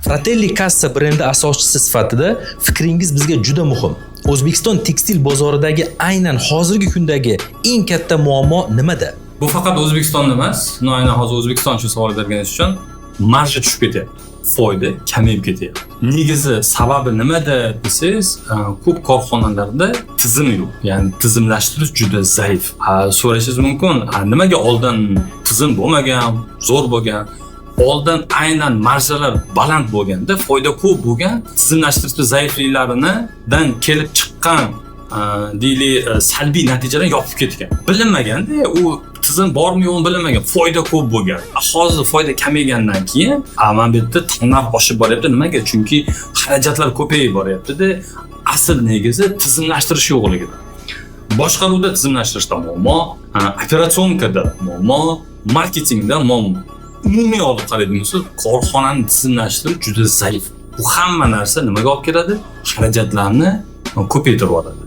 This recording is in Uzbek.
Fratelli Kassa brendi asoschisi sifatida fikringiz bizga juda muhim. O'zbekiston tekstil bozoridagi aynan hozirgi kundagi eng katta muammo nimada? Bu faqat O'zbekistonda emas, но aynan hozir O'zbekiston uchun savol berganingiz uchun marja tushib ketyapti. Foyda kamayib ketyapti. Negizi sababi nimada desangiz, ko'p korxonalarda tizim yo'q. Ya'ni tizimlashtirish juda zaif. Ha, so'rashingiz mumkin, "A, nimaga oldin tizim bo'lmagan, zo'r bo'lgan?" Oldin aynan marjalar baland bo'lganda, foyda ko'p bo'lgan, tizimlashtirishda zaifliklaridan kelib chiqqan, deylik, salbiy natijalar yopib ketgan. Bilinmaganda, u tizim bormi, yo'qmi bilinmagan, foyda ko'p bo'lgan. Hozir foyda kamaygandan keyin, mana bu yerda narx oshib boryapti. Nimaga? Chunki xarajatlar ko'payib boryapti-da. Asl negizi tizimlashtirish yo'qligida. Boshqaruvda, tizimlashtirishda muammo, операционка da muammo, marketingda muammo. Umumiy olib qaraydigan bo'lsak, korxonani tizimlashtirish juda zaif. Bu hamma narsa nimaga olib keladi? Xarajatlarni ko'paytirib yuboradi.